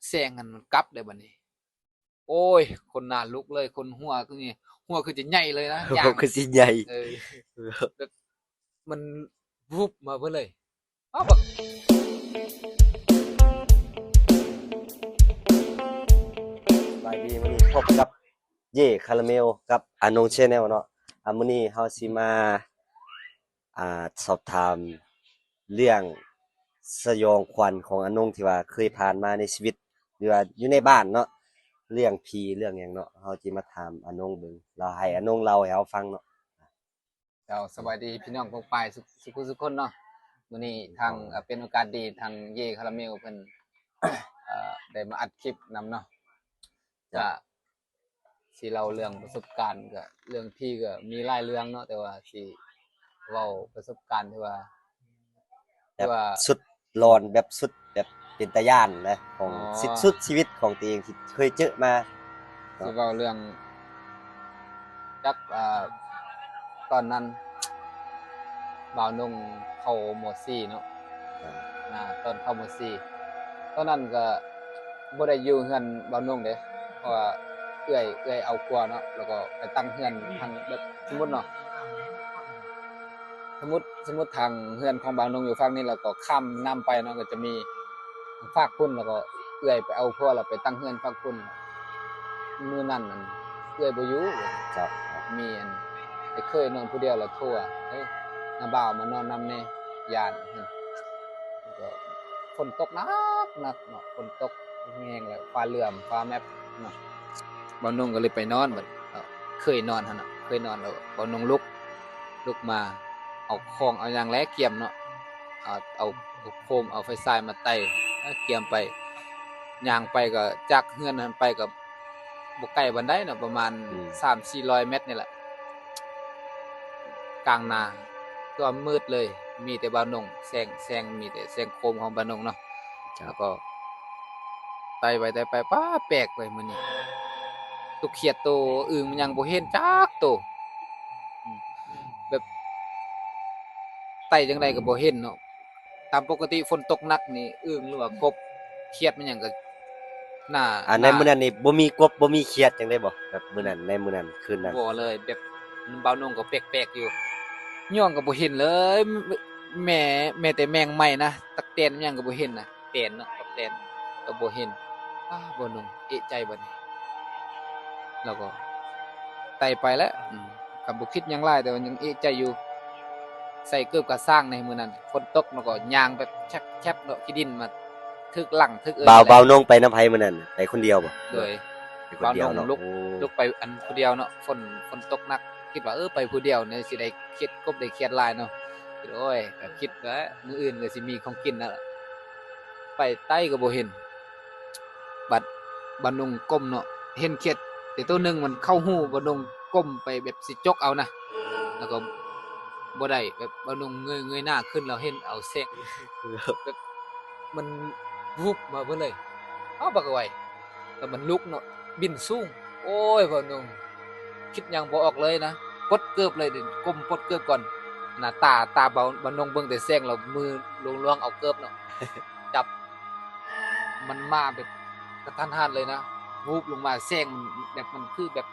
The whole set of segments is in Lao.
ແຊງຫັ້ນມັນກັບເດ້ບັດນີ້. ໂອ້ຍ ຄົນໜ້າລຸກເລີຍ ຄົນຫົວຄືນີ້ ຫົວຄືຈະໃຫຍ່ເລີຍນະ ຢ່າງ ຫົວຄືຊິໃຫຍ່ ເອີ ແບບມັນວຸບມາເບີດເລີຍ. ອ້າວ ບັກ ສະບາຍດີ ມື້ນີ້ພົບກັບເຢຄາຣາເມວກັບອານົງແຊນແນວເນາະ. ອ່າ ມື້ນີ້ເຮົາຊິມາ ອ່າ ສອບຖາມເລື່ອງສະຫຍອງຂວັນຂອງອານົງທີ່ວ່າເຄີຍຜ່ານມາໃນຊີວິດ ຫຼືວ່າຢູ່ໃນບ້ານເນາະ ເລື່ອງຜີເລື່ອງຫຍັງເນາະ. ເຮົາຊິມາຖາມອານົງເບິ່ງ ລາວໃຫ້ອານົງເລົ່າໃຫ້ເຮົາຟັງເນາະ. ເຈົ້າ ສະບາຍດີພີ່ນ້ອງປ້ອງປາຍ ສຸ ສຸ ສຸກຄົນ ສຸກຄົນເນາະ. ມື້ນີ້ທາງ ເອີ ເປັນໂອກາດດີ ທາງເຢຄາຣາເມວເພິ່ນ ເອີ ໄດ້ມາອັດຄລິບນຳເນາະ. ຈະ ຈະຊິເລົ່າເລື່ອງປະສົບການ ກະເລື່ອງຜີກະມີຫຼາຍເລື່ອງເນາະ ແຕ່ວ່າຊິເວົ້າປະສົບການທີ່ວ່າ ແບບ ທີ່ວ່າ ສຸດຫຼອນ ແບບສຸດ ແບບເປັນຕາຢ້ານນະ ຂອງ ອໍ ຊິດສຸດຊີວິດຂອງຕົວເອງທີ່ເຄີຍເຈີມາເນາະ. ຊິເວົ້າເລື່ອງ ຈັກ ອ່າ ຕອນນັ້ນບ່າວນົງເຂົ້າ ມໍສີ່ເນາະ. ອ່າ ອ່າ ຕອນເຂົ້າ ມໍສີ່ ຕອນນັ້ນກະບໍ່ໄດ້ຢູ່ເຮືອນບ່າວນົງເດ້ ເພາະວ່າເອື້ອຍ ເອື້ອຍເອົາຜົວເນາະ ແລ້ວກໍໄປຕັ້ງເຮືອນທາງ ແບບ ສົມມຸດເນາະ ສົມມຸດ ສົມມຸດທາງເຮືອນຂອງບ່າວນົງຢູ່ຝັ່ງນີ້ ແລ້ວກໍຂ້າມນ້ຳໄປເນາະ ກໍຈະມີຟາກພຸ້ນ ແລ້ວກໍເອື້ອຍໄປເອົາຜົວ ແລ້ວໄປຕັ້ງເຮືອນຟາກພຸ້ນ. ມື້ນັ້ນນັ້ນເອື້ອຍບໍ່ຢູ່ ເຈົ້າ ມີອັນ ໄອ້ເຂີຍນອນຜູ້ດຽວ ແລ້ວໂທວ່າ ເອີ ນ້າບ່າວມານອນນຳແດ່ ຢ້ານ. ແລ້ວກໍຝົນຕົກໜັກໆເນາະ ຝົນຕົກແຮງ ແລ້ວຟ້າເຫຼື້ອມຟ້າແມັບເນາະ. ບ່າວນົງກໍເລີຍໄປນອນ ບັດ ເອີ ເຂີຍນອນຫັ້ນນະ ເຂີຍນອນ ແລ້ວບ່າວນົງລຸກ ລຸກມາ ເອົາຂອງເອົາຫຍັງແຫຼະກຽມເນາະ ເອົາ ເອົາໂຄມ ເອົາໄຟສາຍມາໄຕ້ ກຽມໄປ ຍ່າງໄປກໍ ຈາກເຮືອນຫັ້ນໄປກໍບໍ່ໄກປານໃດເນາະ ປະມານ ອືມ ສາມສີ່ຮ້ອຍແມັດນີ້ແຫຼະ ກາງນາ ແຕ່ວ່າມືດເລີຍ ມີແຕ່ບ່າວນົງ ແສງ ແສງ ມີແຕ່ແສງໂຄມຂອງບ່າວນົງເນາະ. ເຈົ້າ ແລ້ວກໍໄຕ່ໄປ ໄຕ່ໄປ ປ້າ ແປກເວີຍ ມື້ນີ້ ຕົວຂຽດ ຕົວອຶ່ງ ມັນຍັງບໍ່ເຫັນຈັກໂຕ ອືມ ແບບ ໄຕ່ຈັ່ງໃດກໍບໍ່ເຫັນເນາະ. ຕາມປົກກະຕິຝົນຕົກໜັກນີ້ ອຶ່ງ ຫຼືວ່າກົບ ຂຽດ ມັນຫຍັງກໍໜ້າ ອ່າ ໃນມື້ນັ້ນນີ້ບໍ່ມີກົບ ບໍ່ມີຂຽດຫຍັງເລີຍບໍ່? ແບບມື້ນັ້ນ ໃນມື້ນັ້ນ ຄືນນັ້ນ ບໍ່ເລີຍ ແບບບ່າວນົງກໍແປກໆຢູ່ ຍ່ອງກໍບໍ່ເຫັນເລີຍ ແມ້ ແມ້ແຕ່ແມງໄມ້ນະ ຕັກແຕນຫຍັງກໍບໍ່ເຫັນນະ ແຕນເນາະ ຕັກແຕນກໍບໍ່ເຫັນ. ອ້າ ບ່າວນົງເອະໃຈບັດນີ້ ແລ້ວກໍໄຕ່ໄປແລ້ວ ອືມ ກໍບໍ່ຄິດຫຍັງຫຼາຍ ແຕ່ວ່າຍັງເອະໃຈຢູ່ ໃສ່ເກີບຂາສ້າງໃນມື້ນັ້ນ ຝົນຕົກ ແລ້ວກໍຍ່າງແບບແຊັບໆເນາະ ຂີ້ດິນມາຖືກຫຼັງຖືກເອີ່ນ. ບ່າວ ບ່າວນົງໄປນຳໃຜມື້ນັ້ນ? ໄປຄົນດຽວບໍ່? ໂດຍ ໄປຄົນດຽວເນາະ. ບ່າວນົງລຸກ ລຸກໄປອັນຜູ້ດຽວເນາະ ຝົນ ຝົນຕົກໜັກ ຄິດວ່າ ເອີ ໄປຜູ້ດຽວນີ້ຊິໄດ້ຂຽດ ກົບໄດ້ຂຽດຫຼາຍເນາະ. ໂອ້ຍ ກໍຄິດວ່າມື້ອື່ນກໍຊິມີຂອງກິນແລ້ວ ໄປໃຕ້ກໍບໍ່ເຫັນ. ບັດບ່າວນົງກົ້ມເນາະ ເຫັນຂຽດແຕ່ໂຕໜຶ່ງມັນເຂົ້າຮູ ບ່າວນົງກົ້ມໄປແບບຊິຈົກເອົານະ ແລ້ວກໍບໍ່ໄດ້ ແບບບ່າວນົງເງີຍ ເງີຍໜ້າຂຶ້ນ ແລ້ວເຫັນເອົາແສງ ແບບມັນວຸບມາເບີດເລີຍ. ເອົາ ບັກໄວ ແລ້ວມັນລຸກເນາະ ບິນສູງ. ໂອ້ຍ ບ່າວນົງ ຄິດຫຍັງບໍ່ອອກເລີຍນະ ປົດເກີບເລີຍ ກົ້ມປົດເກີບກ່ອນນະ. ຕາ ຕາບ່າວ ບ່າວນົງເບິ່ງແຕ່ແສງ ແລ້ວມືລວງໆເອົາເກີບເນາະ ຈັບ ມັນມາແບບກະທັນຫັນເລີຍນະ ວູບລົງມາ ແສງມັນແບບ ມັນຄືແບບ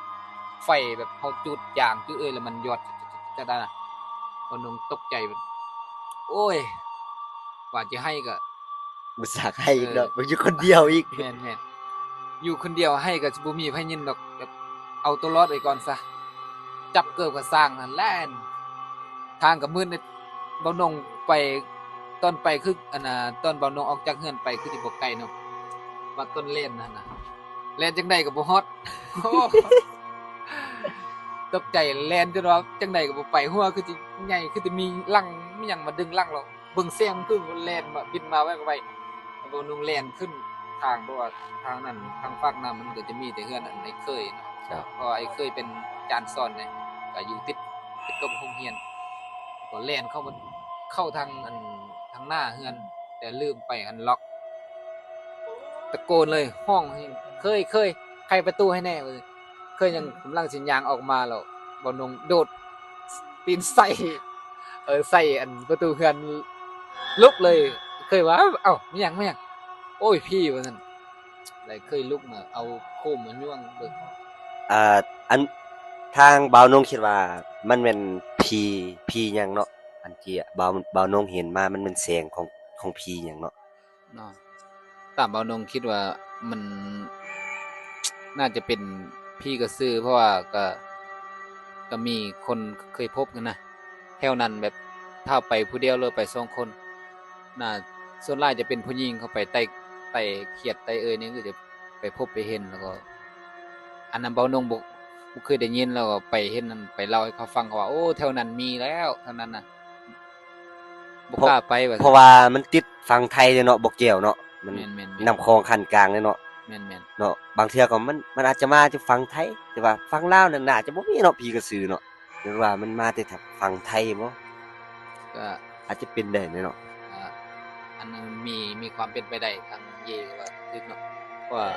ໄຟແບບເຮົາຈູດຢາງຈູດເອີຍ ແລ້ວມັນຢອດຈະ ຈະ ຈະ ຈະ ຈະ ນະ. ບ່າວນົງຕົກໃຈ ໂອ້ຍ ວ່າຈະໄຫ້ກໍ ບໍ່ຢາກໄຫ້ອີກເນາະ ເອີ ບໍ່ຢູ່ຄົນດຽວອີກ. ແມ່ນໆ ຢູ່ຄົນດຽວໄຫ້ກໍຊິບໍ່ມີໃຜຍິນດອກ ແບບເອົາຕົວລອດໄວ້ກ່ອນຊະ. ຈັບເກີບຂາສ້າງຫັ້ນແລ່ນ ທາງກໍມືດ ບ່າວນົງໄປ ຕອນໄປຄື ອັນນ່າ ຕອນບ່າວນົງອອກຈາກເຮືອນໄປຄືຊິບໍ່ໄກເນາະ ວ່າຕອນແລ່ນຫັ້ນນະ ແລ່ນຈັ່ງໃດກໍບໍ່ຮອດ. ໂອ້ ຕົກໃຈແລ່ນຈົນວ່າຈັ່ງໃດກໍບໍ່ໄປ ຫົວຄືຊິໃຫຍ່ ຄືຊິມີຫຼັງມີຫຍັງມາດຶງຫຼັງເນາະ. ເບິ່ງແສງມັນຄືແລ່ນມາ ບິນມາໄວໆ ບ່າວນົງແລ່ນຂຶ້ນທາງ ເພາະວ່າທາງນັ້ນ ທາງຟາກນ້ຳມັນກໍຈະມີແຕ່ເຮືອນອັນໄອ້ເຂີຍເນາະ. ເຈົ້າ ເພາະວ່າໄອ້ເຂີຍເປັນອາຈານສອນເດ້ ກໍຢູ່ຕິດ ຕິດກັບໂຮງຮຽນ ກໍແລ່ນເຂົ້າມາ ເຂົ້າທາງອັນ ທາງໜ້າເຮືອນ ແຕ່ລືມໄປອັນລັອກ ຕະໂກນເລີຍ ຮ້ອງໃຫ້ ເຂີຍ ເຂີຍ ໄຂປະຕູໃຫ້ແດ່ ເຂີຍ ຍັງກຳລັງຊິຍ່າງອອກມາແລ້ວ ບ່າວນົງໂດດຕີນໃສ່ ເອີ ໃສ່ອັນປະຕູເຮືອນ ລຸກເລີຍ. ເຂີຍວ່າ ເອົ້າ ແມ່ນຫຍັງ ແມ່ນຫຍັງ? ໂອ້ຍ ຜີ ວ່າຊັ້ນ. ແລ້ວເຄີຍລຸກມາເອົາໂຄມມາຍົວງເບິ່ງ. ອ່າ ອັນ ທາງບ່າວນົງຄິດວ່າມັນແມ່ນຜີ ຜີຫຍັງເນາະ ອັນທີ່ບ່າວ ບ່າວນົງເຫັນມາ ມັນແມ່ນແສງຂອງ ຂອງຜີຫຍັງເນາະ? ເນາະ ຕາມບ່າວນົງຄິດວ່າມັນໜ້າຈະເປັນຜີກະສື ເພາະວ່າກະ ກະມີຄົນເຄີຍພົບຫັ້ນນະ ແຖວນັ້ນແບບຖ້າໄປຜູ້ດຽວ ຫຼືໄປສອງຄົນ ໜ້າ ສ່ວນຫຼາຍຈະເປັນຜູ້ຍິງເຂົ້າໄປໄຕ່ ໄຕ່ຂຽດໄຕ່ເອີ່ຍນີ້ ຄືຈະໄປພົບໄປເຫັນ ແລ້ວກໍ ອັນນັ້ນບ່າວນົງບໍ່ ບໍ່ເຄີຍໄດ້ຍິນ ແລ້ວກໍໄປເຫັນນັ້ນ ໄປເລົ່າໃຫ້ເຂົາຟັງ ເຂົາວ່າ ໂອ້ ແຖວນັ້ນມີແລ້ວ ແຖວນັ້ນນະ ບໍ່ກ້າໄປວ່າ ເພາະວ່າມັນຕິດຝັ່ງໄທເດ້ເນາະ ບໍ່ແກ້ວເນາະ ມັນ ແມ່ນໆໆ ນ້ຳຂອງຂັ້ນກາງເດ້ເນາະ ແມ່ນໆ ເນາະ ບາງເທື່ອກໍມັນ ມັນອາດຈະມາຈາກຝັ່ງໄທ ແຕ່ວ່າຝັ່ງລາວນັ້ນໜ້າຈະບໍ່ມີເນາະ ຜີກະສືເນາະ ຫຼືວ່າມັນມາແຕ່ທາງຝັ່ງໄທບໍ? ກໍອາດຈະເປັນໄດ້ເນາະ ກໍອັນນັ້ນມີ ມີຄວາມເປັນໄປໄດ້ ທາງເຢວ່າຖືກເນາະ ເພາະວ່າ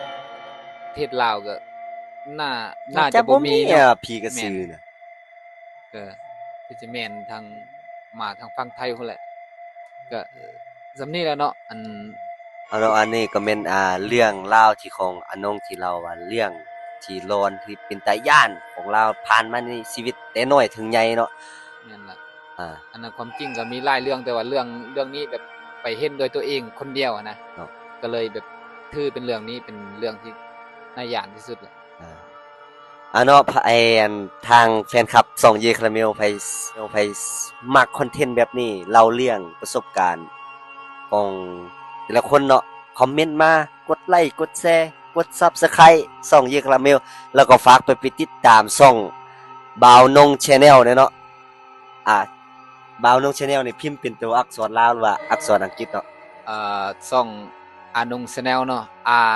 ປະເທດລາວກໍໜ້າ ໜ້າຈະບໍ່ມີເນາະ ຜີກະສືນະ ແມ່ນ ກໍຄືຈະແມ່ນທາງ ມາທາງຝັ່ງໄທພຸ້ນແຫຼະ ກະສ່ຳນີ້ແຫຼະເນາະ ອັນ ເອົາເນາະ ອັນນີ້ກໍແມ່ນ ອ່າ ເລື່ອງລາວທີ່ຂອງອານົງທີ່ເລົ່າວ່າເລື່ອງທີ່ຫຼອນ ທີ່ເປັນຕາຢ້ານຂອງລາວຜ່ານມາໃນຊີວິດແຕ່ນ້ອຍເຖິງໃຫຍ່ເນາະ ແມ່ນລະ ອ່າ ອັນນັ້ນຄວາມຈິງກໍມີຫຼາຍເລື່ອງ ແຕ່ວ່າເລື່ອງ ເລື່ອງນີ້ແບບໄປເຫັນດ້ວຍຕົວເອງຄົນດຽວຫັ້ນນະ ເນາະ ກໍເລີຍແບບຖືເປັນເລື່ອງນີ້ເປັນເລື່ອງທີ່ໜ້າຢ້ານທີ່ສຸດແຫຼະ. ອ່າ ອ່າເນາະ ພະ ໄອ້ ອັນ ທາງແຟນຄລັບຊ່ອງເຢຄາຣາເມວ ໃຜ ໃຜມັກຄອນເທັນແບບນີ້ ເລົ່າເລື່ອງປະສົບການຂອງແຕ່ລະຄົນເນາະ ຄອມເມັນມາ ກົດໄລ ກົດແຊ ກົດຊັບສະໄຄຣບ໌ຊ່ອງເຢຄາຣາເມວ ແລ້ວກໍຝາກໄປ ໄປຕິດຕາມຊ່ອງບ່າວນົງແຊນແນວແດ່ເນາະ ອ່າ ບ່າວນົງແຊນແນວນີ້ພິມເປັນໂຕອັກສອນລາວ ຫຼືວ່າອັກສອນອັງກິດເນາະ? ເອີ ຊ່ອງອານົງແຊນແນວເນາະ R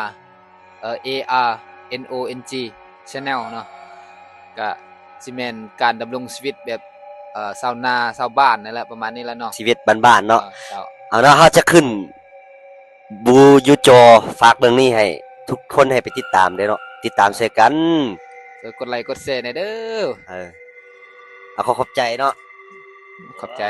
ເອີ A R N O N G Channel ເນາະ ກະຊິແມ່ນການດຳລົງຊີວິດແບບ ເອີ ຊາວນາຊາວບ້ານນັ້ນແຫຼະ ປະມານນີ້ແຫຼະເນາະ ຊີວິດບ້ານໆເນາະ ເຈົ້າ ເອົາເນາະ ເຮົາຈະຂຶ້ນບູຢູ່ຈໍ ຝາກເລື່ອງນີ້ໃຫ້ທຸກຄົນໃຫ້ໄປຕິດຕາມເດ້ເນາະ ຕິດຕາມຊ່ອຍກັນ ຊ່ວຍກົດໄລກົດແຊແດ່ເດີ ເອີ ເອົາ ຂໍຂອບໃຈເນາະ ຂອບໃຈ.